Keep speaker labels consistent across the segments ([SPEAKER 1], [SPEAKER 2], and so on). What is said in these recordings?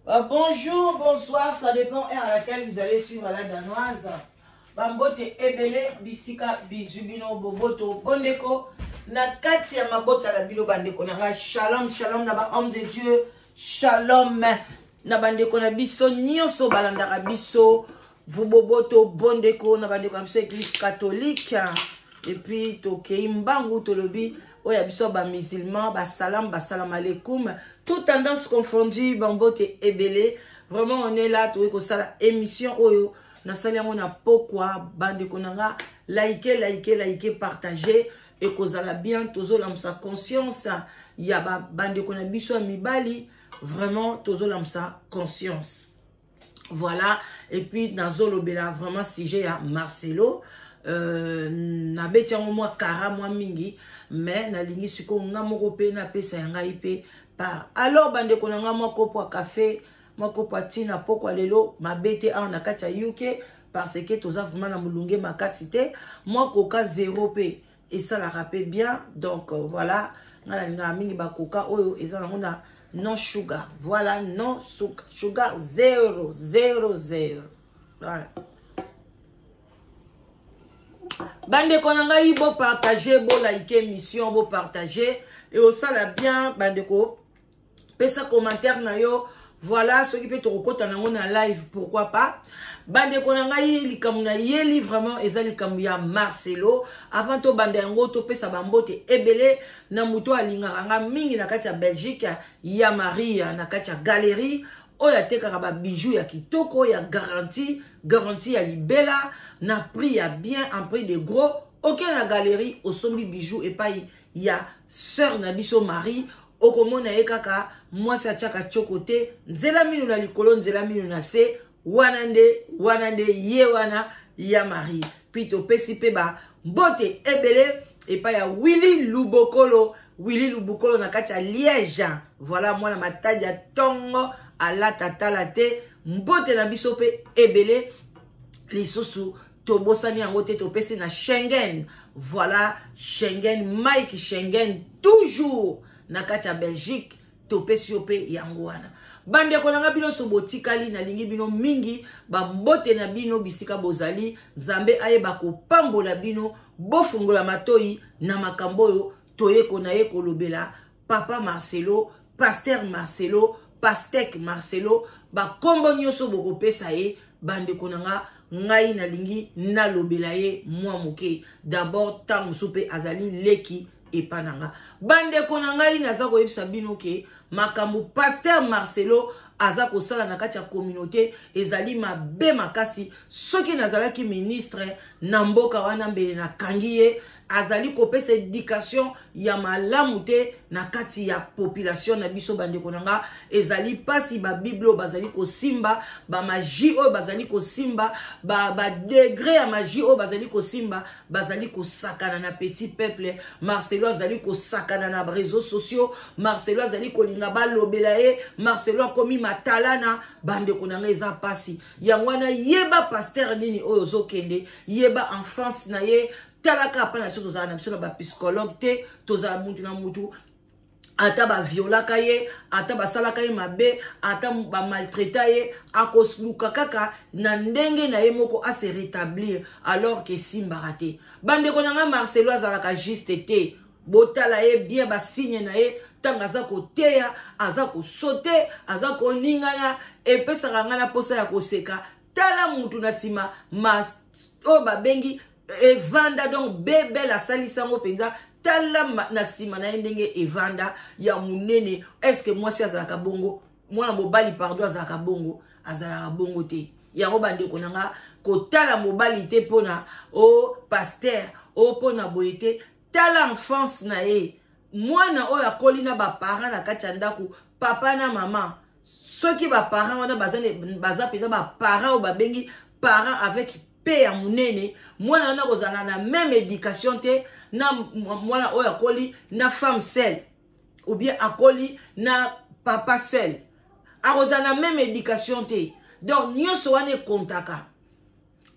[SPEAKER 1] Bonjour, bonsoir, ça dépend heure à laquelle vous allez suivre la danoise. Bambote ebele bisika bizu bino boboto bondeko na kati ya mabota na bino bandeko na nga shalom shalom na ba homme de Dieu shalom na bandeko na biso nyonso balandaka biso vuboboto bondeko na bandeko na biso église catholique et puis tokei mbangu tolobi oyo ya biso bamusulman basalam basalam alekum toute tendance confondue bambote ebele vraiment on est là tokoki kosala émission oyo nasali yango na pokwa bandeko na nga like like like partage ekozala bien tozolamusa conscience ya bandeko na biso ya mibali vraiment tozolamusa conscience. Voilà, et puis nazolobela vraiment sujet ya Marcelo. Nabeti yango mwa kara mwa mingi, mais nalingi sikoyo nga moko mpe napesa ya ngai mpe par. Alors bandeko na nga, mwa kopo ya kafe, mwa kopo ya ntina pokwa lelo mabe te awa na kati ya UK, parce que toza vraiment na molunge makasi te. Mwa koka zero mpe esalaka mpe bien. Donc voilà, nga nalingaka mingi bakoka oyo eza nango na non sugar. Voilà, non sugar, 0 0 0. Voilà. Bandeko na ngai, bopartage, bolike émission, bopartage e osala bien. Bandeko, pesa commentaire na yo. Voilà, soki mpe tokokɔta nango na live, pourquoi pas. Bandeko na ngai, likambo na yeli vraiment eza likambo ya Marcelo. Avant tobanda yango, topesa bambote ebele na moto alingaka nga mingi na kati ya Belgique, ya Maria na kati ya galerie oyo atekaka babijou ya kitoko ya garantie, garantie ya libela na prix ya bien, en prix de gros. Oke na galerie, osombi bijou epai ya sœur na biso Marie, okomona ye kaka mwasi atiaka tioko te, nzela mino na likolo, nzela mino na se. Wana nde, wana nde ye wana ya Marie. Puis topesi mpe bambote ebele epai ya Willy Lubokolo, Willy Lubokolo na kati ya Liège. Voilà, mwana Matadi ya ntongo, alata tala te. Mbote na biso mpe ebele lisusu, tobosani yango te, topesi na Schengen. Voilà, Schengen, Mike Schengen, toujours na kati ya Belgique, topesi yo mpe yango wana. Bandeko na nga, bino so botikali, nalingi bino mingi. Bambote na bino bisika bozali, Nzambe ayeba kopambola bino. Bofungola matoi na makambo oyo toyeko na ye kolobela papa Marcelo, pasteur Marcelo, pastek Marcelo, bakombo nyonso bokopesa ye. Bandeko na nga, ngai nalingi nalobela ye mwa moke d'abord. Ntango mosusu mpe azali leki epa na nga. Bandeko na ngai, naza koyebisa bino ke makambo pasteur Marcelo aza kosala na kati ya communauté ezali mabe makasi. Soki nazalaki ministre na mboka wana, mbele nakangi ye. Azali kopesa éducation ya malamu te na kati ya population na biso. Bandeko na nga, ezali mpasi. Babible oyo bazali kosimba, bamagie oyo bazali kosimba, badegré ba ya magie oyo bazali kosimba, bazali kosakana na petit peuple. Marcelo azali kosakana na réseaux sociaux, Marcelo azali kolinga balobela ye, Marcelo akomi matalana. Bandeko na ngai, eza mpasi. Yango wana, yeba pasteur nini oyo ozokende, yeba enfance na ye. Talaka apa na biso, tozala na biso na bapsychologue te. Tozala mutu na mutu, ata baviolaka ye, ata basalaka ye mabe, ata bamaltraita ye, akoluka kaka na ndenge na ye moko ase rétablir, alors ke esimbaka te. Bandeko na ngai, Marcelo azalaka juste te. Botala ye bien, basigne na ye ntango aza koteya, aza kosote, aza koningana, epesaka ngai na mposa ya koseka. Tala mutu na nsima oyo babengi evanda, donc bebel asalisi yango mpenza. Tala na nsima na ye ndenge evanda ya monene. Est-ce mwasi azalaka bongo? Mwana mobali, pardon, azalaka bongo? Azalaka bongo te. Yango bandeko na nga, kotala mobali te mpona o pasteur o mpona boye te. Tala enfance na ye, mwana oyo akoli na baparent na kati ya ndako, papa na mama. Soki baparent wana baza mpenza baparent oyo babengi parent avec pe ya monene, mwana wana kozala na même éducation te na mwana oyo akoli na femme seule ou bien akoli na papa seul. Akozala na même éducation te. Donc nyonso wana ekontaka.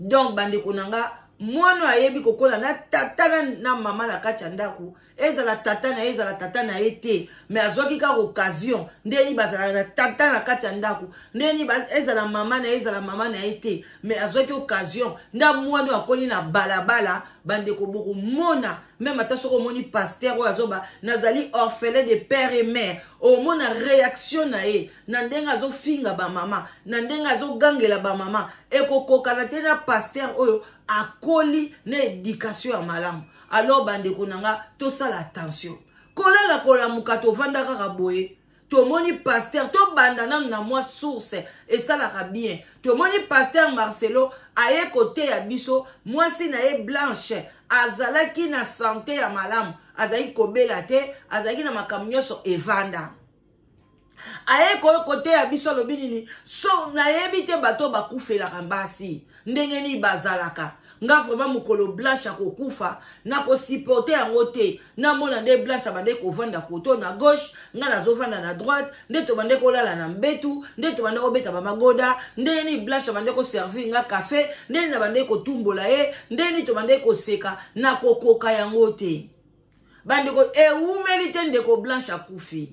[SPEAKER 1] Donc bandeko na nga, Mwana ayebi kokola na tata na mama na kati ya ndako, ezala tata na ye, ezala tata na ye te, mais azwaki kaka occasion. Ndeni bazalaka na tata na kati ya ndako, ndeni ezala mama na ye, ezala mama na ye te, mais azwaki occasion. Nda mwana oyo akoli na balabala, bandeko, bokomona même ata soki omoni pasteur oyo azoba nazali orphelin de père et mère, omona réaction na ye, na ndenge azofinga bamama, na ndenge azogangela bamama, ekokokana te na pasteur oyo akoli na éducation ya malamu. Alors bandeko na nga, tosala attention. Kolala kolamuka, tovanda kaka boye, tomoni pasteur, tobanda nanu na mwa source, esalaka bien. Tomoni pasteur Marcelo aye koteya biso mwasi na ye Blanche azalaki na santé ya malamu, azalaki kobela te, azalaki na makambo nyonso evanda. Aye koteya biso, alobi nini? So nayebi te bato bakufelaka basi ndenge nini bazalaka. Nga vraiment, mokolo Blanche akokufa, nakosupporter yango te. Namona nde Blanche abande kovanda koto na gauche, nga nazovanda na droite, nde tobande kolala na mbetu, nde tobande kobeta bamagoda, ndenge nini Blanche abande koservir nga kafe, ndenge nini nabande kotumbola ye, ndenge nini tobande koseka, nakokoka yango te. Bandeko, ewumeli te, ndeko Blanche akufi.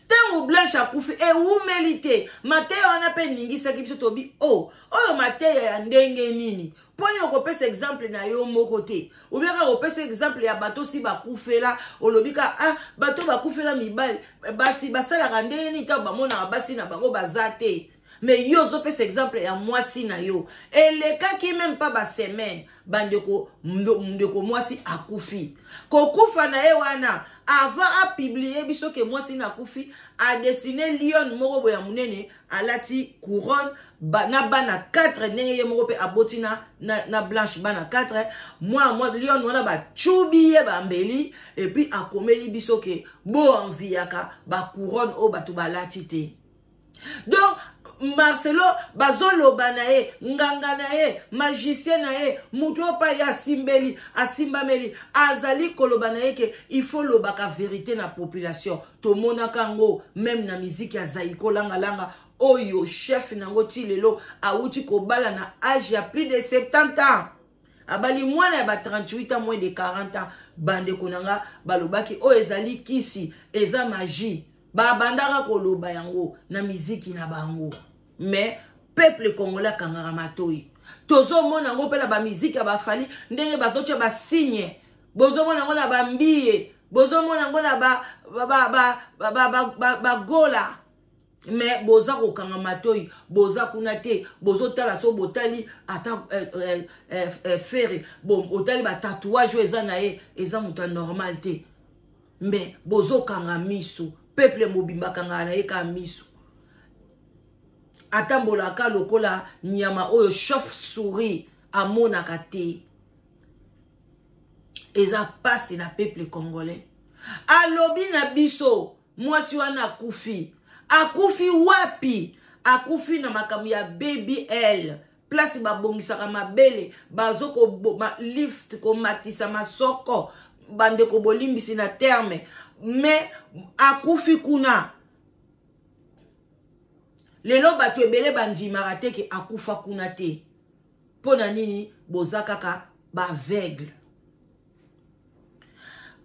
[SPEAKER 1] Ntango Blanche akufi, ewumeli te, mateya wana mpe eningisaki biso. Tobi o oh, oyo mateya ya ndenge nini? Mpo nini okopesa exemple na yo moko te? Obiaka kopesa exemple ya bato si bakufela. Olobi ka ah, bato bakufela mibali basi basalaka ndenge nini ntango bamonaka basi na bango baza te? Mais yo ozopesa exemple ya mwasi na yo. Elekaki même pas basemaine, bandeko, ndeko mwasi akufi. Kokufa na ye wana, avant apublier biso ke mwasi na akufi, adessiner lion moko boye ya monene, alati couronne na bana 4, ndenge ye moko mpe aboti na Blanche bana 4. Mwa lion wana bacubi ye bambeli, et puis akomeli biso ke boenviaka bacouronne oyo bato balati te. Donc Marcelo bazoloba na ye, nganga na ye, magicien na ye, motu oyo mpa ye asimbeli, asimbameli, azali koloba na ye ke il faut lobaka vérité na population. Tomonaka yango même na miziki ya Zaiko Langalanga, oyo chef nango ti lelo awuti kobala na age ya plus de 70 ans, abali mwana ya ba 38 ans, moins de 40 ans. Bandeko na nga, balobaki oyo ezali kisi, eza magie. Babandaka koloba yango na miziki na bango, mais peuple congolais akangaka matoi. Tozomona yango mpe na bamiziki ya baFally, ndenge bazotia basigne. Bozomona yango na bambiye, bozomona yango na bagola, mais boza kokanga matoi, boza kuna te, bozotala. So botali ata Ferre, bon, otali batatouage oyo eza na ye, eza moto ya normal te, mais bozokanga miso. Peuple mobimba akangaka na ye kaka miso, atambolaka lokola nyama oyo chauve souris amonaka te. Eza mpasi na peuple congolais. Alobi na biso mwasi wana akufi. Akufi wapi? Akufi na makambo ya BBL, place babongisaka mabele, bazo lift, komatisa masoko. Bandeko, bolimbisi na terme, mais akufi kuna. Lelo bato ebele bandimaka te ke akufa kuna te. Mpo na nini boza kaka baaveugle?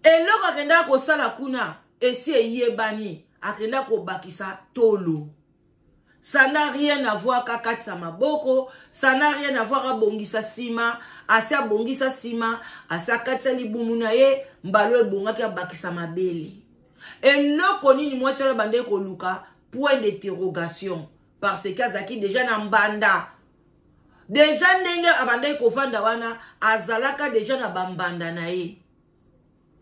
[SPEAKER 1] Eloko akendaka kosala kuna esi eyebani, akenda kobakisa tolo. Ça n'a rien à voir kakatisa maboko, ça n'a rien à voir abongisa nsima. Asi abongisa nsima, asi akatisa libumu na ye, mbalo ebongaki abakisa mabele. Eloko nini mwasi wana bandeki koluka? Point d'interrogation. Parce que azalaki déjà na mbanda, déjà ndenge abandaki kovanda wana, azalaka déjà na bambanda na ye.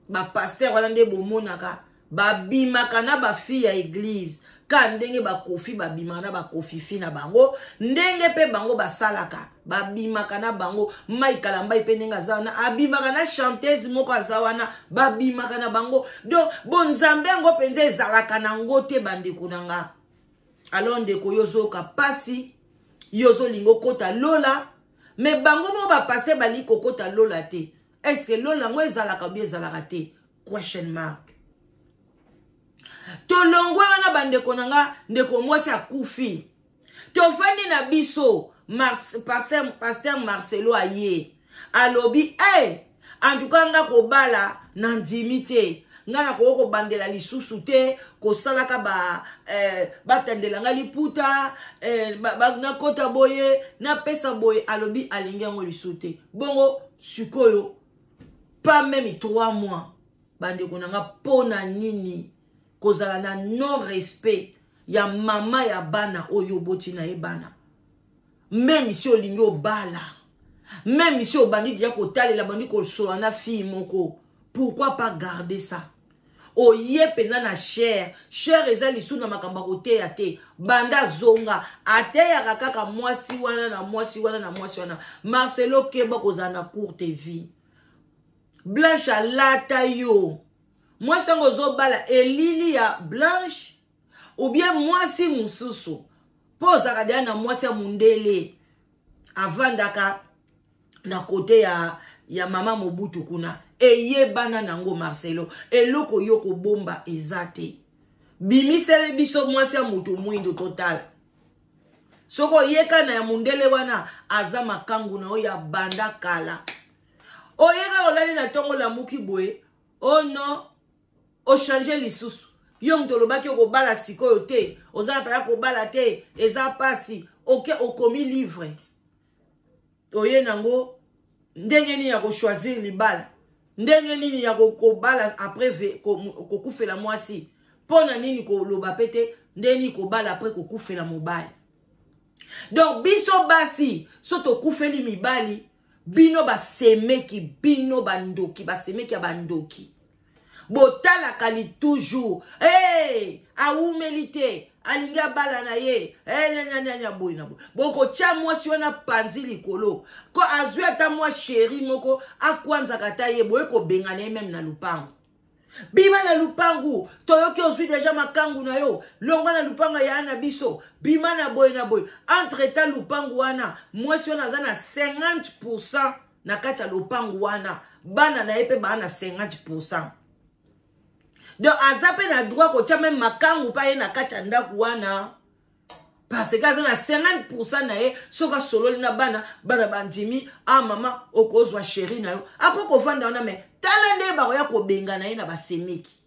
[SPEAKER 1] Bapasteur wana nde bomonaka babimaka na bafille ya église, ka ndenge bakofi babimaka na bakofifi na bango, ndenge mpe bango basalaka, babimaka na bango. Mai Kalambai mpe ndenge aza wana, abimaka na chanteuse moko aza wana, babimaka na bango. Donc bonzambe yango mpenza ezalaka nango te, bandeko na nga. Alors ndeko, yo ozoyoka mpasi, yo ozolinga okota lola, mais bango moko bapasteur balingi kokota lola te. Est ce que lola yango ezalaka bi ezalaka te? Question mark. Tolongwe wana, bandeko na nga. Ndeko mwasi akufi, tofandi na biso, pasteur Marcelo aye. Alobi hey, antuka nga kobala na ndimi te, nga nakoki kobandela lisusu te kosalaka ba batandela nga liputa, nakota boye napesa boye. Alobi alingi yango lisusu te. Bongo sikoyo pas même 3 mois, bandeko na nga, mpona nini kozala na non respect ya mama ya bana oyo oboti na ye bana? Même si olingi obala, même si obandi deja kotalela, bandi kosola na fille moko, pourquoi pas garder ça? Oye mpenza na chere chere eza lisusu na makambo ya koteya te. Banda zonga ateyaka kaka mwasi wana na mwasi wana na mwasi wana. Marcelo, keba kozala na courte vie. Blanche alata yo mwasi yango, ozobala elili ya Blanche ou bien mwasi mosusu, mpo ozalaka deya na mwasi ya mondele avandaka na kote ya mama Mobutu kuna, eyebana nango. Marcelo, eloko yo kobomba eza te. Bimisele biso mwasi ya motu mwindo totala soki oyeka na ya mondele wana aza makangu na oyo ya banda kala. Oyeka olali na ntongo, lamuki boye, oh non, ochange lisusu. Yo moto olobaki okobala sikoyo te, oza na mpaya kobala te, eza mpasi. Oke okomi livre, oye nango ndenge nini ya kochoisir libala, ndenge nini ya kobala après kokufela mwasi? Mpo na nini koloba pe te ndenge nini kobala après kokufela mobali? Donc biso basi, so tokufeli mibali, bino basemeki, bino bandoki, basemeki ya bandoki, botalaka li toujours hey, awumeli te, alingi abala na ye, hey, nani ya boye na boye. Bokotya mwasi wana panzi likolo ko azwi ata mwa chéri moko akwanzaka ata ye boye, kobengana ye même na lupango. Bima na lupangu, toyoki ozwi deja makangu na yo, longwa na lupangu ya na biso, bima na boye na boye. Entre temps, lupangu wana, mwasi wana aza na 50 na kati ya lopangu wana, bana na ye mpe baa na 50. Donc aza mpe na droit kotia même makangu mpe aye na kati ya ndako wana, parce que aza na 50 na ye. Soki asololi na bana, bana bandimi: "Ah mama, okozwa chéri na yo, akoki kovanda wana." Mais tala nde bakoya kobengana ye na basemeki,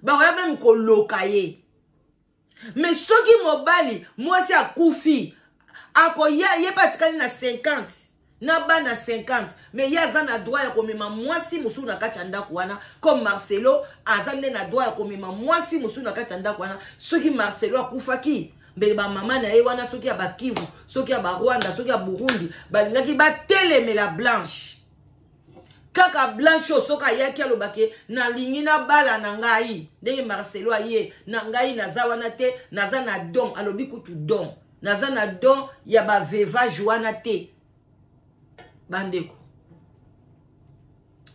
[SPEAKER 1] bakoya même koloka ye. Mais soki mobali, mwasi akufi, akoya ye mpe atikali na 50 na bana 50, mais ye aza na droit ya komema mwasi mosusu na kati ya ndako wana, comme Marcelo aza nde na droit ya komema mwasi mosusu na kati ya ndako wana. Soki Marcelo akufaki, mbele bamama na ye wana, soki ya Bakivu, soki ya Barwanda, soki ya Burundi, balingaki batelemela Blanche. Kaka Blanche oyo, soki ayaki alobaki: "Nalingi nabala na ngai ndenge Marcelo aye na ngai, naza wana te, naza na don." Alobi kutu don, naza na don ya baveuvage wana te. Bandeko,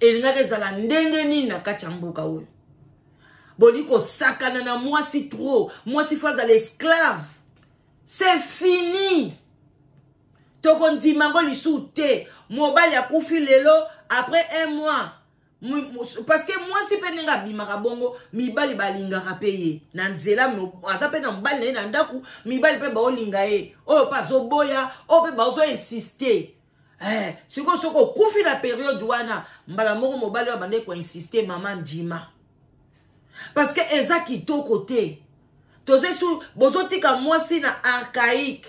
[SPEAKER 1] elingaki ezala ndenge nini na kati ya mboka oyo? Bolingi kosakana na mwasi trop. Mwasi faut azala esclave. C'est fini, tokondima yango lisusu te. Mobali akufi lelo, après un mois, parce que mwasi mpe ndenge abimaka bongo, mibali balingaka mpe ye na nzela. Aza mpe na mobali na ye na ndako, mibali mpe baolinga ye, oyo mpe azoboya, oyo mpe bazoinsiste. Sikoyo soki okufi na période wana, mbala moko mobali oyo abandaki koinsiste, mama ndima, parce que eza kitoko te. Toza su, bozotika mwasi na archaïque.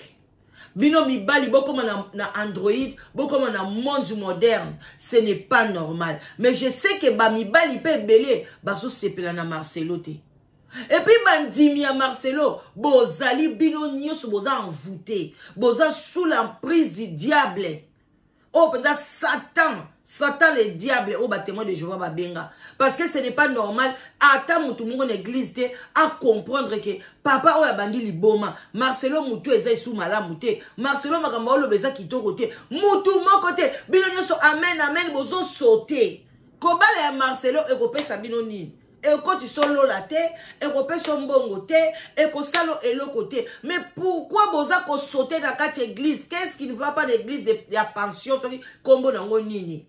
[SPEAKER 1] Bino mibali bokoma na Android, bokoma na monde moderne, ce n'est pas normal. Mais je sais que bamibali mpe ebele bazosepela na Marcelo te. Et puis bandimi ya Marcelo, bozali bino nyonso boza envoûté, boza sous l'emprise du diable, oyo mpenza Satan, Satan le diable, oyo batémoin de Jéhovah babenga. Parce que ce n'est pas normal, ata motu moko na église te acomprendre que papa oyo abandi liboma. Marcelo motu eza esu malamu te. Marcelo, makambo oloba eza kitoko te. Mutu moko te, bino nyonso amen amen, bozosote. Kobala ya Marcelo ekopesa bino nini? Ekotisa olola te, ekopesa mbongo te, ekosala eloko te. Mais pourquoi boza kosote na kati église? Qu'est-ce qui ne va pas na église ya pension, soki nkombo nango nini?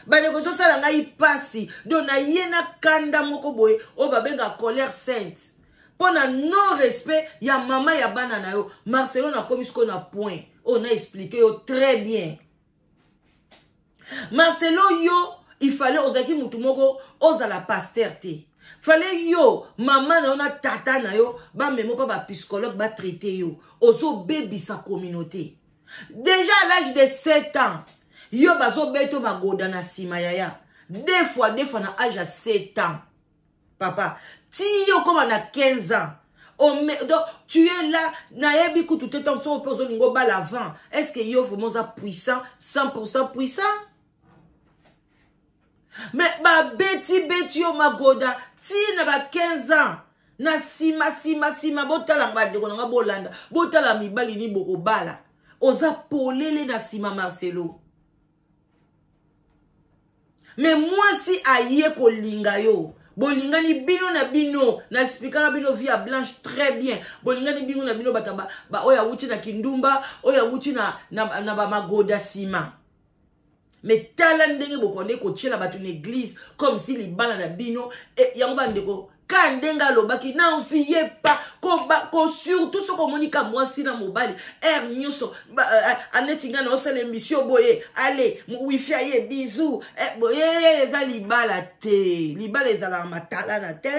[SPEAKER 1] Bandeko, ezosala ngai mpasi. Donc naye na kanda moko boye oyo babenga colère sainte, mpo na non respect ya mama ya bana na yo. Marcelo, nakomi sikoyo na point oyo na explike yo très bien. Marcelo, yo il fallait ozalaki mutu moko ozala pasteur te. Fallait yo mama na yo na tata na yo bamemo mpa bapsychologue batraite yo. Ozobebisa communauté. Déjà à l'âge de 7 ans, yo bazobeto magoda na nsima yaya. Deux fois, deux fois na âge ya 7 ans. Papa, ti yo koma na 15 ans. Donc, tu es là, nayebi kutu te ntango soki mpe ozolinga obala avant. Est-ce que yo vraiment oza puissant, 100% puissant? Mais babeti beti yo magoda ti na ba 15 ans. Na sima sima sima botala bandeko na nga bolanda, botala mibali ni bokobala. Oza polele na sima Marcelo. Mais mwasi aye kolinga yo. Bolingani bino na bino, na explikaka bino vie ya Blanche très bien. Bolingani bino na bino bata ba, ba oyo awuti na kindumba, oyo awuti na, na, na ba magoda sima. Mais tala ndenge bokonde kotiela bato na église comme si libala na bino e, yango bandeko ka ndenge alobaki n'enviez pas ko, ba, ko surtout soki omoni ka mwasi na mobali heure nyonso aneti ngai naosala émission boye ale wifi aye bisou eh, boye eza libala te. Libala ezalaka matalana te.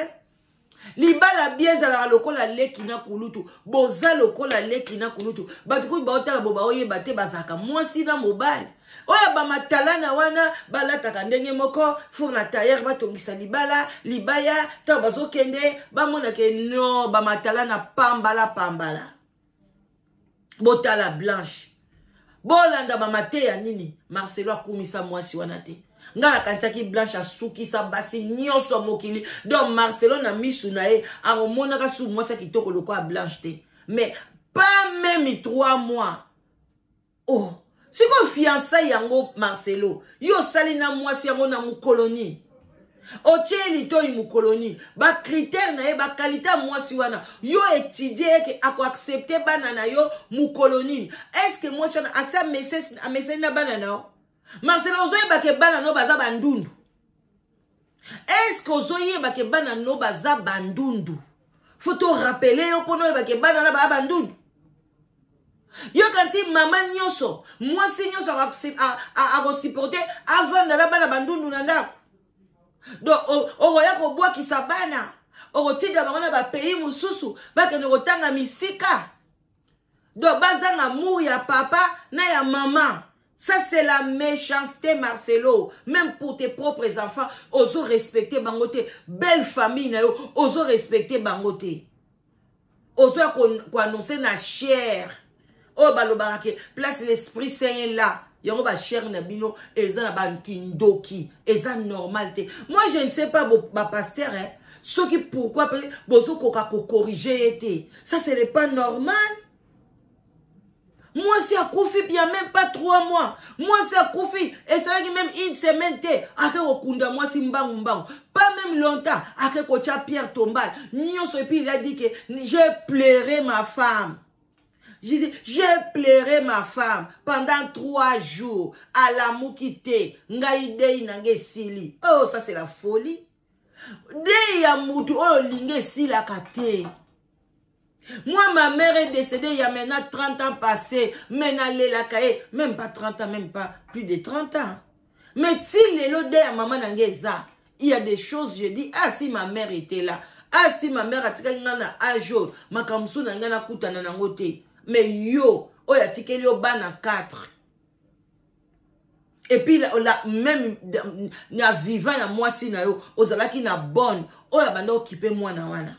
[SPEAKER 1] Libala bien ezalaka lokola leki na kulutu. Boza lokola leki na kulutu. Bato kutu baotala bo baoyeba te bazalaka mwasi na mobali. Oyo bamatalana wana balataka ndenge moko fur na tailleur batongisa libala libaya ntango bazokende bamonake no bamatalana pambala pambala. Botala Blanche, bolanda bamateya nini Marcelo akumisa mwasi wana te. Nga nakanisaki Blanche asukisa basi nyonso ya mokili. Donc Marcelo na misu na ye akomonaka su mwasi ya kitoko lokola Blanche te. Mais pas même 3 mois. Oh, sikoyo fiançailles yango Marcelo, yo osali na mwasi yango na mokolo nini? Otie litoi mokolo nini? Ba critère na ye, ba qualité ya mwasi wana, yo étudie eke akoaccepte bana na yo mokolo nini? Est-ce que mwasi wana asi ameseni na bana na yo? Marcelo, ozoyeba ke bana no baza bandundu? Est-ce que ozoyeba ke bana no baza bandundu? Faut to rappeler yo mpona oyeba ke bana na baza bandundu. Yo kanti mama nyonso, mwasi nyonso akosupporte avanda na bana bandundu na ndako. Donc okoya kobwakisa bana, okotinda bango na bapays mosusu bakende kotanga misika. Donc bazanga amour ya papa na ya mama. Ça c'est la méchanceté Marcelo. Même pour tes propres enfants, ozo respecter bango te. Belle famille na yo, ozo respecter bango te. Ozo ko annoncer na chair. Oyo balobaka ke place l'esprit saint est là. Yango ba chair na bino eza na ba kindoki, eza normal te. Moi je ne sais pas ba pasteur hein, soki pourquoi pe bozo koka ko corriger ye te. Ça ce n'est pas normal. Mwasi akufi bien même pas 3 mois. Mwasi akufi esalaki même une semaine te. Ake kokunda mwasi mbangu mbangu. Pas même longtemps ake kotia pierre tombale. Nyonso et puis il a dit que j'ai pleuré ma femme. J'ai dit, j'ai pleuré ma femme pendant 3 jours. Alamuki te, ngai dei na ngai esili. Oh, ça c'est la folie. Dei ya mutu oyo linge esilaka te. Moi, ma mère est décédée il y a maintenant 30 ans passés. Mais nalelaka ye, même pas 30 ans, même pas plus de 30 ans. Mais si lelo dei ya mama na ngai eza, il y a des choses, je dis, ah si ma mère était là. Ah si ma mère atikaki ngai na âge oyo, makambo mosusu na ngai nakutana nango te. Mais yo, oyo atikeli yo bana 4. Et puis la, la, même na vivant ya mwasi na yo, ozalaki na bonne, oyo abanda okipe mwana wana.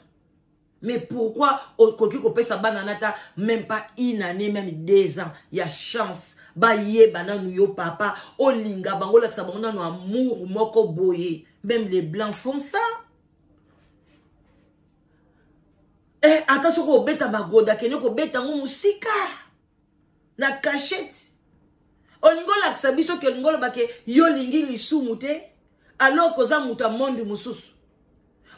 [SPEAKER 1] Mais pourquoi okoki kopesa bana nata même pas une année, même 2 ans, ya chance. Bayeba nanu yo papa, olinga bango, olakisa bango nanu amour moko boye. Même les blancs font ça. Eh, ata soki obeta magoda, kende kobeta ngo musika na cachette. Olingo olakisa biso ke olingo oloba ke yo olingi lisumu te, alors koza moto ya monde mosusu.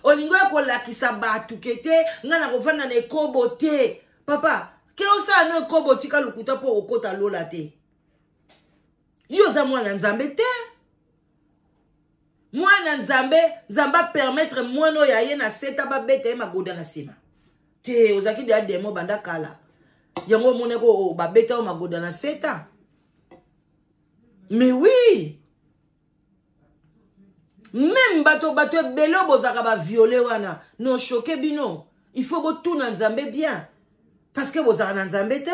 [SPEAKER 1] Olingo ya kolakisa bato ke te nga na kovanda na ekobo te. Papa, ke osala no ekobo, tika lokuta mpo okokota lola te. Yo oza mwana Nzambe te. Mwana Nzambe, Nzambe apermettre mwana oyo aye na seta babeta ye magoda na nsima te. Ozalaki deya demo banda kala. Yango omonaki oyo babeta yo magoda na seta. Mais oui. Même bato bato ebele oyo bozalaka baviole wana, no choke bino. Il faut botuna Nzambe bien, parce que bozalaka na Nzambe te.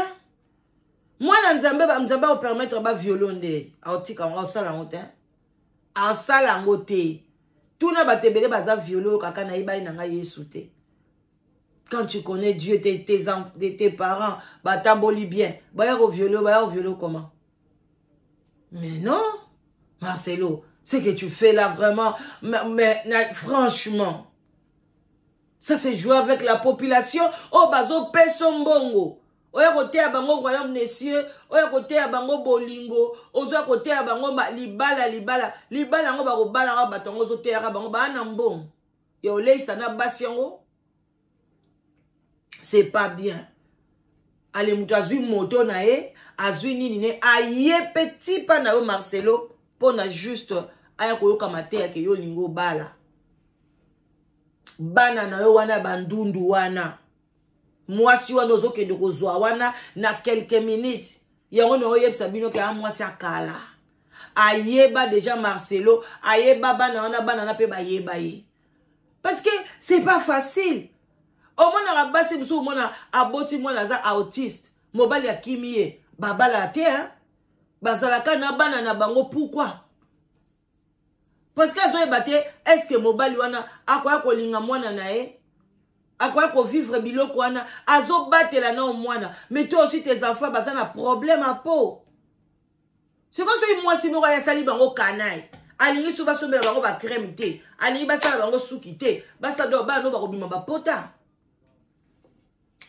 [SPEAKER 1] Mwana Nzambe, Nzambe akopermettre baviole nde aotika yango, aosala yango te, asala yango te. Tuna bato ebele baza viole oyo kaka nayebani na ngai Yesu te. Quand tu connais Dieu, tes parents batamboli bien, baya koviole, baya koviole comment? Mais non, Marcelo, ce que tu fais là vraiment, mais franchement, ça, c'est jouer avec la population. Oh, bazo peso mbongo. Oya koteya bango royaume des cieux, oya koteya bango bolingo, ozoya koteya bango libala, libala, libala yango bakobala yango, bato yango ozoteyaka bango baa na mbongo ya oleisa na basi yango. C'est pas bien. Ale, moto azwi moto na ye, azwi nini ne, aye mpe tipa na yo Marcelo, mpo na juste aya koyoka mateya ke yo olingi obala. Bana na yo wana, bandundu wana, mwasi wana ozokende kozwa wana na quelques minutes yango na oyebisa bino ke a mwasi akala, ayeba déjà Marcelo, ayeba bana wana, bana na mpe bayeba ye, parce que c'est pas facile. Omonaka basi mosusu, omona aboti mwana aza autiste, mobali akimi ye, babala te, hein? Bazalaka na bana na bango. Pourquoi? Parce que azoyeba te est ce que mobali wana akoya kolinga mwana na ye, akoya kovivre biloko wana, azobatela nao mwana. Mais toi aussi, tes enfants baza na problème apo sikoyo. Soki mwasi moko ayasali bango kanai, alingi so basombela bango bacrème te, alingi basala bango suki te, basala do bana no bakobima bapota.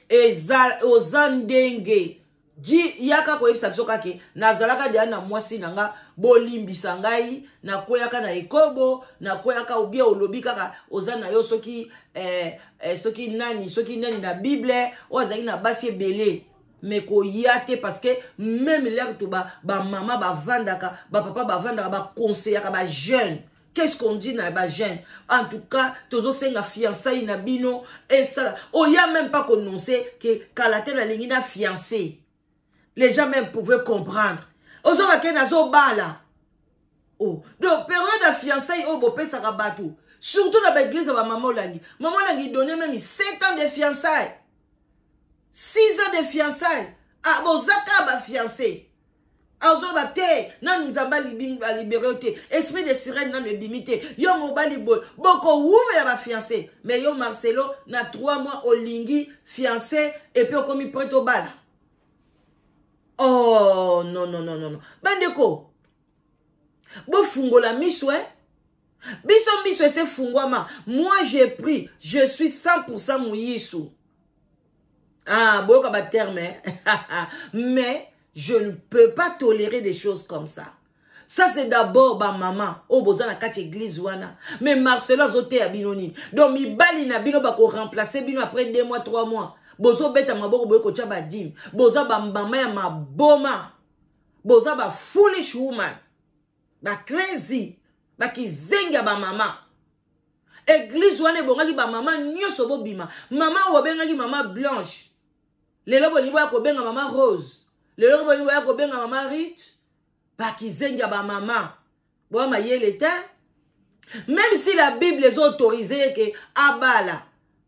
[SPEAKER 1] Eza oza ndenge di yaka koyebisa biso kake nazalaka deya na mwasi na nga, bolimbisa ngai, nakweyaka na ekobo, nakweyaka obie. Olobi kaka oza na yo soki soki nani, soki nani na Bible oyo azalaki na basi ebele. Mais koya te, parce que même l'heure to bamama bavandaka, bapapa bavandaka, baconseillaka bajeune. Qu'est-ce qu'on dit na bajeune? En tout cas, tozosenga fiançailles na bino esala oya même pas koannoncer ke kala te nalingi na fiancé. Les gens même pouvaient comprendre. Ozoka ke nazobala. Oh. Donc période ya fiançailles oyo bopesaka bato, surtout na baéglise ya bamama Olangi, mama Olangi donne même 7 ans de fiançailles, 6 ans de fiançailles. Ah, boza kaka bafiancé, azoba te nanu Nzambe alibere yo te, esprit de sirène nanu ebimi te, yo mobali boye bokowumela bafiancé. Mais yo Marcelo, na 3 mois olingi fiancé et puis okomi prêt obala. Oh non, non, non, non, non. Bandeko, bofungola miso e biso miso ese fungwama. Moi, j'ai pris, je suis 100% moyisu. Ah, boyoka baterme, mais je ne peux pas tolérer des choses comme ça. Ça, c'est d'abord bamama oyo boza na kati église wana. Mais Marcelo azoteya bino nini? Donc mibali na bino bakoremplace bino après 2 mois, 3 mois. Bozobeta maboko, boye kotya badîme. Boza bamama ya maboma, boza bafoolish woman, bacrazy, bakizengi ya bamama. Église wana ebongaki bamama nyonso bobima. Mama oyo babengaki mama Blanche, lelo bolingi boya kobenga mama Rose, lelo bolingi boya kobenga mama Rit. Bakizengi ya bamama, boya mayele te. Même si la Bible ezoautorise ye ke abala,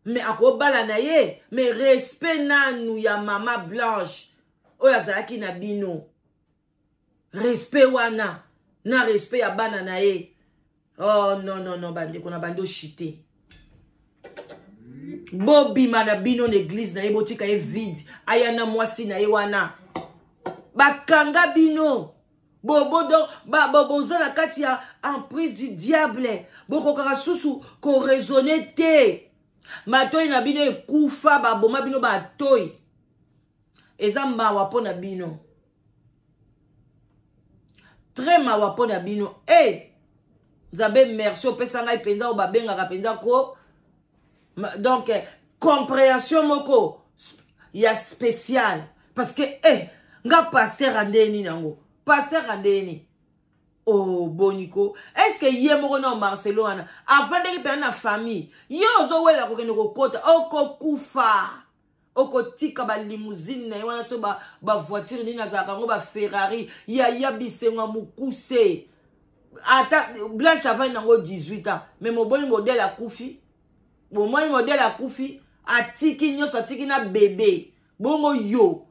[SPEAKER 1] mais akobala na ye, mais respect nanu ya mama Blanche oyo azalaki na bino, respect wana na respect ya bana na ye. Oh non, non, non. Bandeko na bandi oshite, bobima na bino na église na ye, botika ye vide, aya na mwasi na ye wana. Bakanga bino bobodo, boza na kati ya emprise du diable, bokokaka susu koraisonner te. Matoi na bino ekufa, baboma bino batoi. Eza mawa mpo na bino, très mawa mpo na bino. E hey! Nzambe, merci, opesa ngai mpenza oyo babengaka mpenza ko donc compréhension moko ya spécial, parce que nga pasteur andeni nango, pasteur andeni. Oh, boniko, est ce que ye moko na Marcelo wana avandaki mpenza na famille? Ye ozowela kokende kokota, okokufa, okotika balimousine na ye wana, so bavoiture nini azalaka yango, baferrari. Yaya, bisengo ya mokuse. Ata Blanche avandi nango 18 ans, mais moboni modèle akufi. Bomoni modèle akufi, atiki nyonso, atiki na bebe. Bongo yo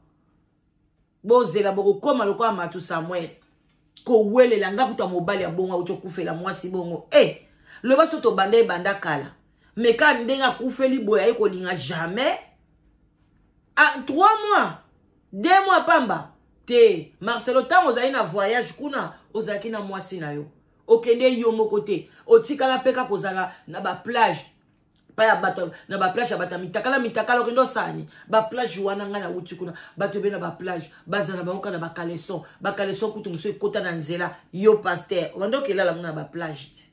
[SPEAKER 1] bozela bokokoma lokola Matu Samuel kowelela nga kuta mobali ya bongo auti okufela mwasi bongo. Eh, loba so tobanda ebanda kala, mais ka ndenge akufeli boye aye kolinga jamais. Ah, 3 mois 2 mois pamba te. Marcelo, ntango ozali na voyage kuna, ozalaki na mwasi na yo, okende yo moko te, otikala mpe kaka kozala na baplage pa ya bato, na baplage ya bato ya mitakala mitakala. Okende osani baplage wana. Ngai nawuti kuna, bato ebe na baplage baza na bango kaka na bacaleçon, bacaleçon kutu mosusu ekota na nzela. Yo pasteur, obanda okelala ngo na baplage te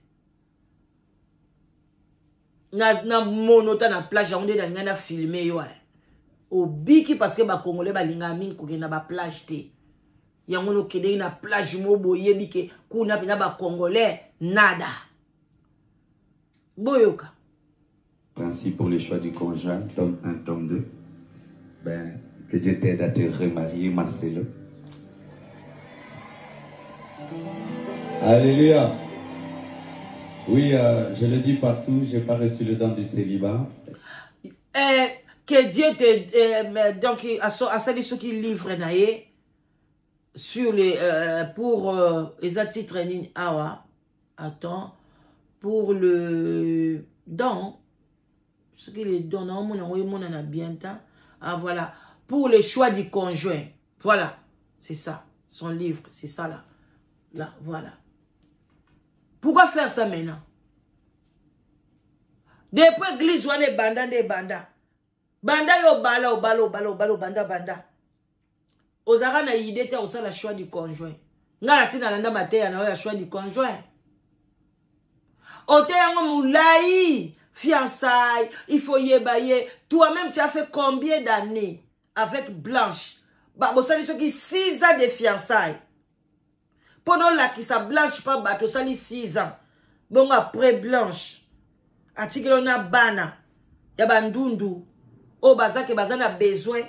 [SPEAKER 1] na mono ta na plage yango nde na ngai na filme yo. Obiki parce que bacongolais balingaka mingi kokende na baplage te. Yango nokendeki na plage mo boyebi ke kuna mpenza bacongolais nada. Boyoka.
[SPEAKER 2] Principe pour le choix du conjoint, tome 1, tome 2. Ben, que Dieu t'aide à te remarier, Marcelo. Alléluia. Oui, je le dis partout, j'ai pas reçu le don du célibat.
[SPEAKER 1] Que Dieu te... Donc, asali soki livre na ye sur les pour eza titre nini awa? Attends, pour le don, soki le don naomona yango emonana bien ta. Ah voilà, pour le choix du conjoint, voilà, c'est ça son livre, c'est ça là là, voilà. Pourquoi faire ça maintenant? Depuis église wana ebanda nde ebanda banda, yo obala obala obala obala obanda banda, ozalaka na idée te osala choix du conjoint. Ngai nasi nalanda mateya na yo ya choix du conjoint, ote yango molai, fiançailles, il faut yeba ye. Toi-même, tu as fait combien d'années avec Blanche? Bosali soki 6 ans de fiançailles mpo na olakisa Blanche mpa bato, osali 6 ans bongo. Après, Blanche atikeli na bana ya bandundu oyo bazake baza na besoin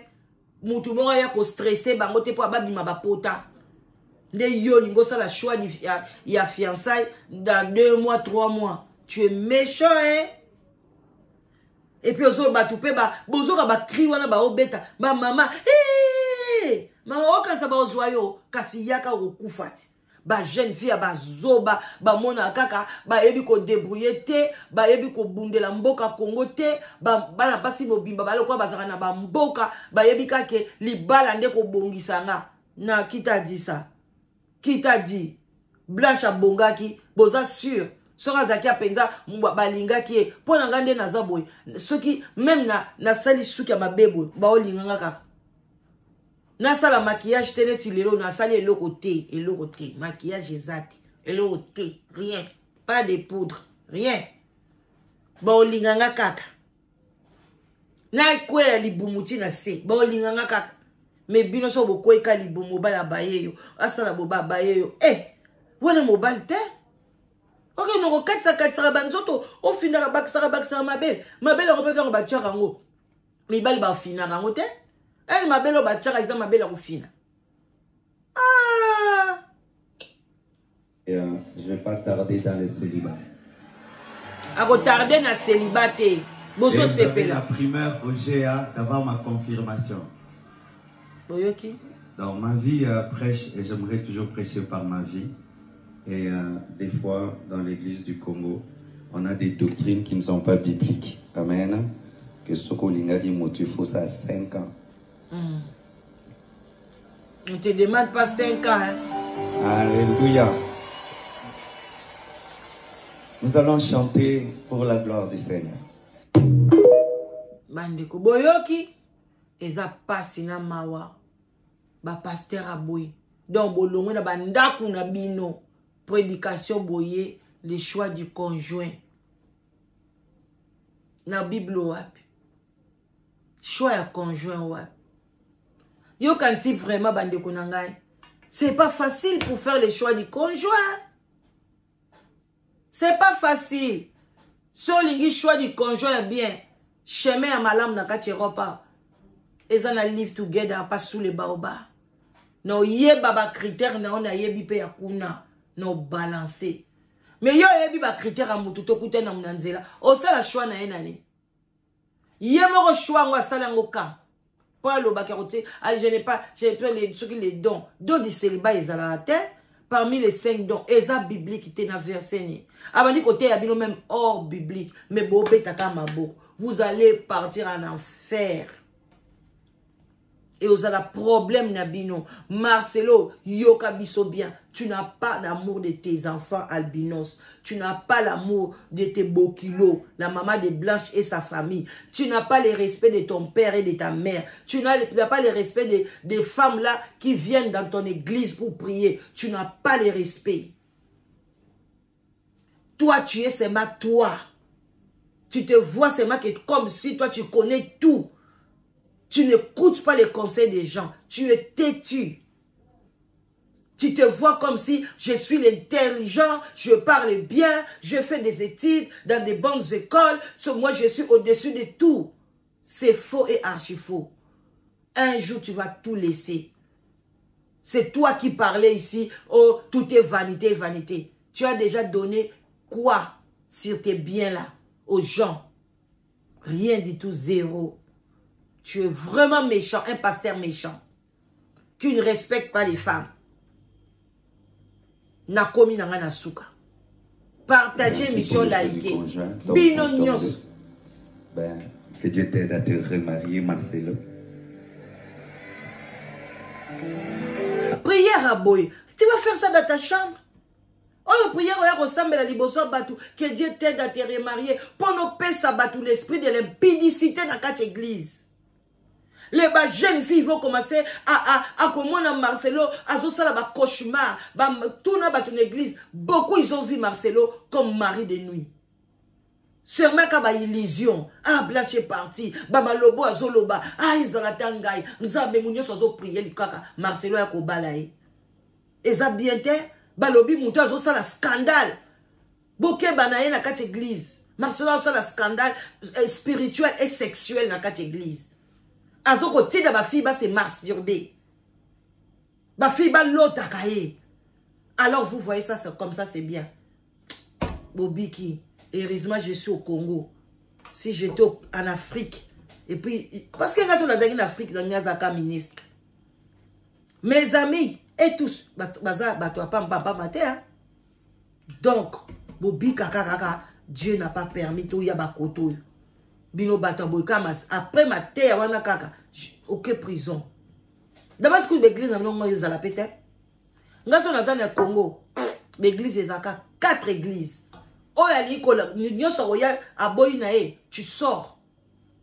[SPEAKER 1] mutu moko aya kostresser bango te mpo ababima bapota. Nde yo olingi osala choix ya fiançaille dans 2 mois, 3 mois? Tu es méchant, hein? Et puis ozo bato mpe bozoka bacris wana baobeta bamama, hey! Mama, okanisa baozwa yo, kasi yaka okokufa te. Bajeune fille ya bazoba bamonaka kaka bayebi kodébrouiller te, bayebi kobundela mboka Kongo te. Bana basi mobimba balokola bazalaka na bamboka, bayebi kake libala nde kobongisa nga na kita disa kita di. Blanche abongaki, boza sûr? Soki azalaki mpenza balingaki ye. Mpo na ngai nde naza boye, soki même nasali suki ya mabe boye, baolinganga kaka. Nasala maquillage te neti lelo, nasali eloko te, eloko te, maquillage eza te, eloko te, rien, pas de poudre, rien, baolinganga kaka. Nakwea libumu ti na se, baolinganga kaka. Mais bino so bokweka libumu, mobali abaye yo, asala boba abaye yo. Eh, wana mobali te. Okende kokatisakatisaka banzoto, ofindaka, bakisaka bakisaka mabele mabele yango mpe ntango batiaka yango, mibali bafinaka yango te. Ese mabele oyo batiaka eza mabele ya kofina? Ah!
[SPEAKER 2] Et, je vais pas tarder dans le célibat.
[SPEAKER 1] Akotarder na célibat te, bozosepela.
[SPEAKER 2] La primeur au GA d'avoir ma confirmation.
[SPEAKER 1] Boyoki.
[SPEAKER 2] Donc ma vie prêche et j'aimerais toujours prêcher par ma vie. Et des fois, dans l'église du Congo, on a des doctrines qui ne sont pas bibliques. Amen. Que soki olingaki moto, il faut ça 5 ans.
[SPEAKER 1] On te demande pas 5 ans, hein?
[SPEAKER 2] Alléluia. Nous allons chanter pour la gloire du Seigneur.
[SPEAKER 1] Bandeko, boyoki, eza pasi na mawa. Bapasteur aboye. Donc bolongwe na bandako na bino. Prédication boye, le choix du conjoint. Na Bible wapi? Choix ya conjoint wapi? Yokanti vraiment, bandeko na ngai. C'est pas facile pour faire le choix du conjoint. C'est pas facile. So olingi choix du conjoint bien, chemin ya malamu na kati Europe eza na Live Together, pas sous le baobab. Na oyeba bacritère na yo, nayebi mpe ya kuna. No balance. Mais yo oyebi ba critères ya mutu tokutana na nzela. Osala choix na ye nani? Ye moko choix yango asala yango ka. Po alobaki yango te, ah, je n'ai pas, j'ai pas les, soki les dons. Don du célibat ezalaka te. Parmi les 5 dons, eza biblique te na verset ni. Abandi koteya bino même hors biblique, mais bobetaka maboko. Vous allez partir en enfer. Et ozala problème na bino. Marcelo, yoka biso bien. Tu n'as pas l'amour de tes enfants albinos. Tu n'as pas l'amour de tes bokilos, la maman de Blanche et sa famille. Tu n'as pas le respect de ton père et de ta mère. Tu n'as pas le respect des femmes là qui viennent dans ton église pour prier. Tu n'as pas le respect. Toi, tu es seulement toi. Tu te vois seulement que comme si toi, tu connais tout. Tu n'écoutes pas les conseils des gens. Tu es têtu. Tu te vois comme si je suis l'intelligent, je parle bien, je fais des études dans des bonnes écoles. Moi, je suis au-dessus de tout. C'est faux et archi faux. Un jour, tu vas tout laisser. C'est toi qui parlais ici. Oh, tout est vanité, vanité. Tu as déjà donné quoi sur tes biens-là aux gens? Rien du tout, zéro. Tu es vraiment méchant, un pasteur méchant qui ne respecte pas les femmes. Nakomi nanga na suka. Partagez mission, likez. Bino nyonso.
[SPEAKER 2] Ben, que Dieu t'aide à te remarier, Marcelo.
[SPEAKER 1] Prière à boy. Tu vas faire ça dans ta chambre. Oyo prière oya kosambela liboso ya bato, que Dieu t'aide à te remarier mpo nopesa bato l'esprit de l'impudicité na kati église. Les ba jeunes filles vont commencer à komona Marcelo azosala ba cauchemar, ba tuna bato na église. Beaucoup ils ont vu Marcelo comme mari de nuit. Seulement ka ba illusion. Ah, Blanche est parti. Ba malobo azoloba. Ah, ezala ta ngai. Nzambe mu nyonso azo prier likaka. Marcelo ya kobala ye. Eza bien te. Balobi mutu azosala scandale. Bokeba na ye na kati église. Marcelo azosala scandale spirituel et sexuel na kati église. Azokotinda ba fille ba se masturber. Ba fille ba lotaka ye. Alors vous voyez ça, c'est comme ça, c'est bien. Bobiki, heureusement je suis au Congo. Si j'étais en Afrique, et puis, parce que quand on a en Afrique, dans Nyazaka ministre. Mes amis, et tous, baza, bato, pam, pam, pam, hein. Donc, Bobika, kaka, Dieu n'a pas permis, tout ya bakoto. Bino bato, boika, mas, après ma terre, wana kaka, ok, prison. D'abord, ce que l'église, non, ils ont la pété. Ngaso naza na Congo, l'église ezaka 4 églises. Oyo alingi kola, nyonso oya aboyi na ye, tu sors.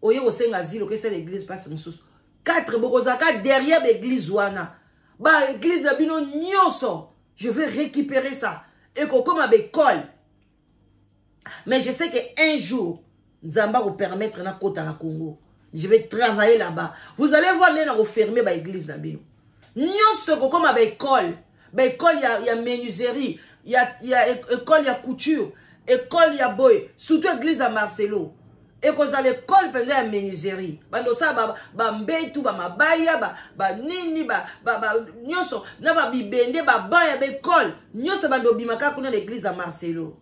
[SPEAKER 1] Oye kosenga asile, okesa l'église passe mosusu. 4 bokozaka derrière l'église wana. Ba église na bino nyonso, je vais récupérer ça. Et kokoma ba école. Mais je sais que un jour, Nzamba va permettre na kota na Congo. Je vais travailler là-bas. Vous allez voir ndenge na fermer ba église na bino. Nyonso kokoma ba école. Ba école ya menuiserie, ya école ya couture, école ya boy, surtout église ya Marcelo. Et kozala école mpenza ya menuiserie. Bando sa ba mbetu, ba mabaya, ba nini, ba nyonso, na ba bibende, ba banc ya ba école. Nyonso bando bimaka kuna l'église ya Marcelo.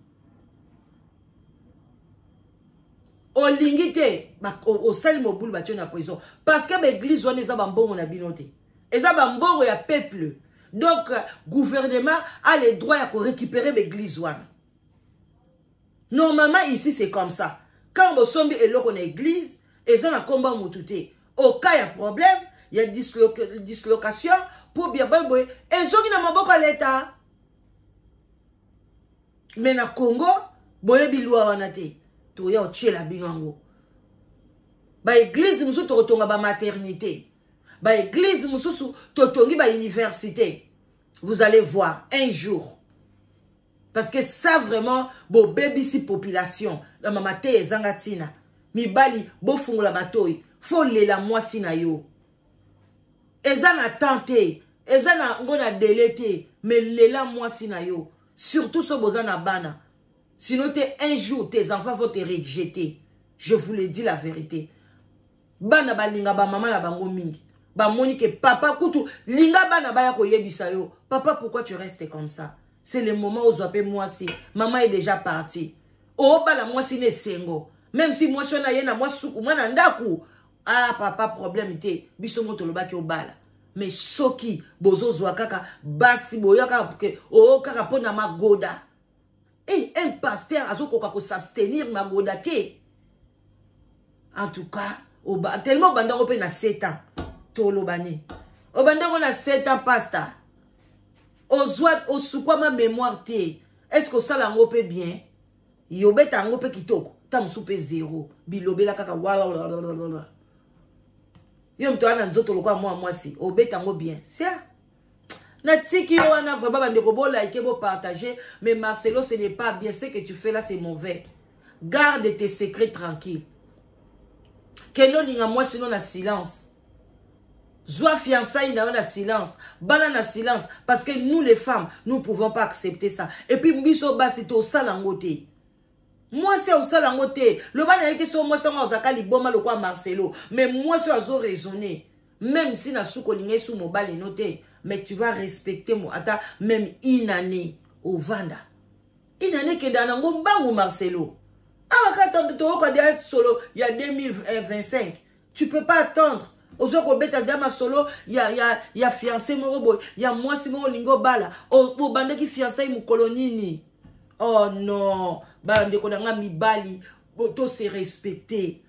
[SPEAKER 1] Olingi te, ba, osali mobulu batio na prison. Parce que ba église wana eza ba mbongo na bino te. Eza ba mbongo ya peuple. Donc, gouvernement a le droit ya ko récupérer ba église wana. Normalement, ici, c'est comme ça. Quand bosombi eloko na église, eza na komba mutu te. Au cas ya problème, ya dislocation, pour bien boye boye, ezongi na maboko ya l'État. Mais na Congo, boyebi loi wana te. Toya otiela bino yango. Ba église mosusu tokotonga ba maternité. Ba église mosusu totongi ba université. Vous allez voir un jour. Parce que ça vraiment, bo bebisi population. La mama te ezanga tina. Mibali bofungola matoi. Faut lela mwasi na yo. Eza na temps te. Eza na ngo na délai te. Mais lela mwasi na yo. Surtout so boza na bana. Sinon te un jour tes enfants vont te rejeter. Je vous le dis la vérité. Bana balinga ba mama na bango mingi. Ba moni que papa kutu linga bana baya koyebisa yo. Papa, pourquoi tu restes comme ça? C'est le moment ozwa mpe mwasi. Mama est déjà parti. Obala mwasi na esengo, même si mwasi wana ye na mwa suku mwana ndako. Ah papa, problème te, biso mo tolobaki obala. Mais soki bozozwa kaka basi boya kaka ke oo kaka mpo na magoda e, un pasteur azokoka kos'abstenir magoda te. En tout cas oba, tellement obandango mpe na 7 ans, toloba nini? Obandango na 7 ans, pasteur, ozwa osukwama mémoire te. Est ce que osala yango mpe bien? Yobeta yango mpe kitoko, ta mosusu mpe zero. Bilobela kaka wala. Yo moto wana nzoto lokola mwa mwasi, obeta yango bien sia. Natiki yo wana. Vraiment bandeko, bolike, bopartage. Mais Marcelo, ce n'est pas bien ce que tu fais là, c'est mauvais. Garde tes secrets tranquille. Kende olinga mwasi no na silence, zwa fiançailles na yo na silence, bana na silence, parce que nous les femmes, nous pouvons pas accepter ça. Et puis biso basi tosala yango te. Mwasi osala yango te. Loba na ye te. So mwasi yango azalaka liboma lokola Marcelo, mais mwasi oyo azoraisonner, même si na suka olingi esu mobali no te, mais tu vas respecter mo ata même une année. Ovanda une année, ekendaka nango mbangu. Marcelo, awa kaka toyoka dia solo ya 2025, tu peux pas attendre. Oza kobeta dia masolo ya fiancé moko boye, ya mwasi moko olingi obala. Obandaki fiançailles mokolo nini? Oh non, bandeko na nga mibali, tose respecter.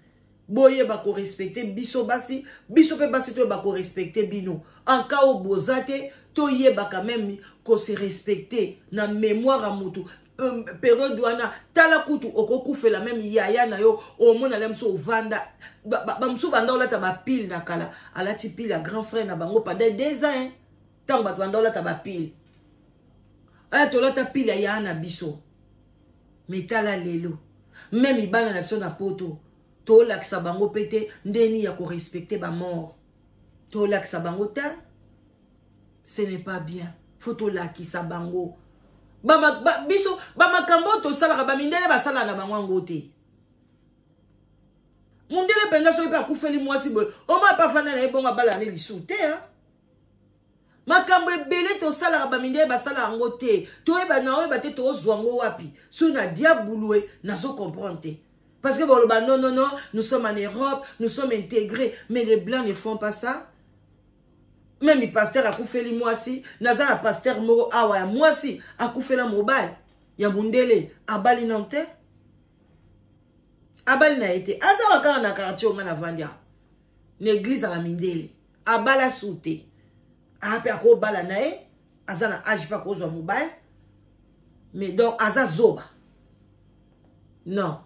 [SPEAKER 1] Boyeba korespecter biso basi, biso mpe basi toyeba korespecter bino. En cas oyo boza te, toyebaka même kose respecter na mémoire ya motu. Période wana, tala kutu okokufela même yaya na yo, omona le mosu ovanda. Bamosusu banda olata bapull na kala, alati pull ya grand frère na bango pendant 2 ans. Ntango bato banda olata bapull aya, tolata pull ya yaya na biso. Mais tala lelo, même bana na biso na Poto, tolakisa bango mpe te ndeni ya korespecter bamort. Tolakisa bango te, ce n'est pas bien. Faut tolakisa bango. Biso bamakambo oyo tosalaka, bamindele basalaka na bango yango te. Mundele mpenza, soki mpe akufeli mwasi boye, oma mpe afanda na ye bongo, abala ne lisusu te. Makambo ebele tosalaka, bamindele basalaka yango te. Toyeba na oyeba te, tozwa yango wapi? Soki na diabulue, nazo comprendre te, parce que boloba: "Non, non, non, nous sommes en Europe, nous sommes intégrés." Mais les blancs ne font pas ça. Même pasteur akufeli mwasi, naza na pasteur moko awa ya mwasi akufela mobali ya mundele, abali nano te, abali na ye te. Aza kaka na quartier onga navandi awa, na église ya bamindele. Abala su te, ape akobala na ye, aza na age mpe akozwa mobali. Mais donc aza zoba? Non.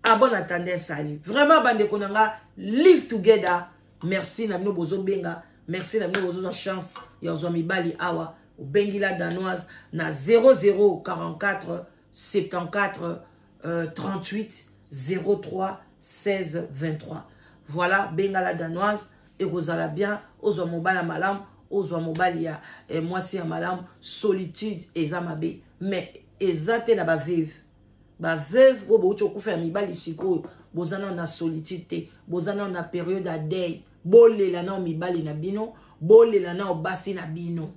[SPEAKER 1] À bon entendeur, salut. Vraiment bandeko na nga, live together. Merci na bino bozobenga, merci na bino bozozwa chance ya kozwa mibali awa. Obengi La Danoise na 0044 74 38 03 16 23. Voilà, benga La Danoise, ekozala bien. Ozwa mobali ya malamu, ozwa mobali ya mwasi ya malamu. Solitude eza mabe, mais eza te na baveuve. Baveuve oyo bouti okufa ya mibali, sikoyo boza nano na solitude te, boza nano na période ya deuil. Bolela nao mibali na bino, bolela nao basi na bino.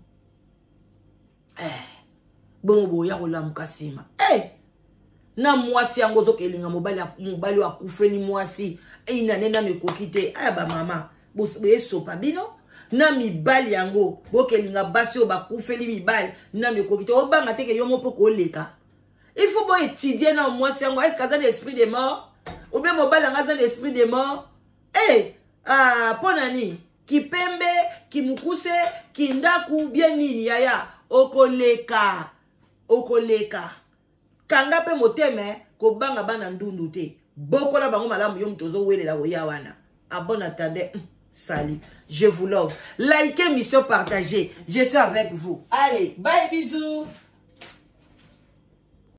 [SPEAKER 1] Bongo boya kolamuka nsima. Na mwasi yango ozokelinga mobali, mobali oyo akufeli mwasi einane nano ekoki te. Aya bamama, boyesopa bino na mibali yango, bokelinga basi oyo bakufeli mibali nano ekoki te. Obanga teke yo mo mpo koleka. Il faut boétudier na mwasi yango: est ce que aza na esprit de mort ou bien mobali yango aza na esprit de mort? Ah, mpo na nini kipembe, kimukuse, kindaku bien nini? Yaya, okoleka, okoleka. Kanga mpe motema, kobanga bana ndundu te, bokola bango malamu. Yo moto ozowelela koya wana. À bon entendeur, salut. Je vous love. Likez mission, partagez. Je suis avec vous. Allez, bye, bisous.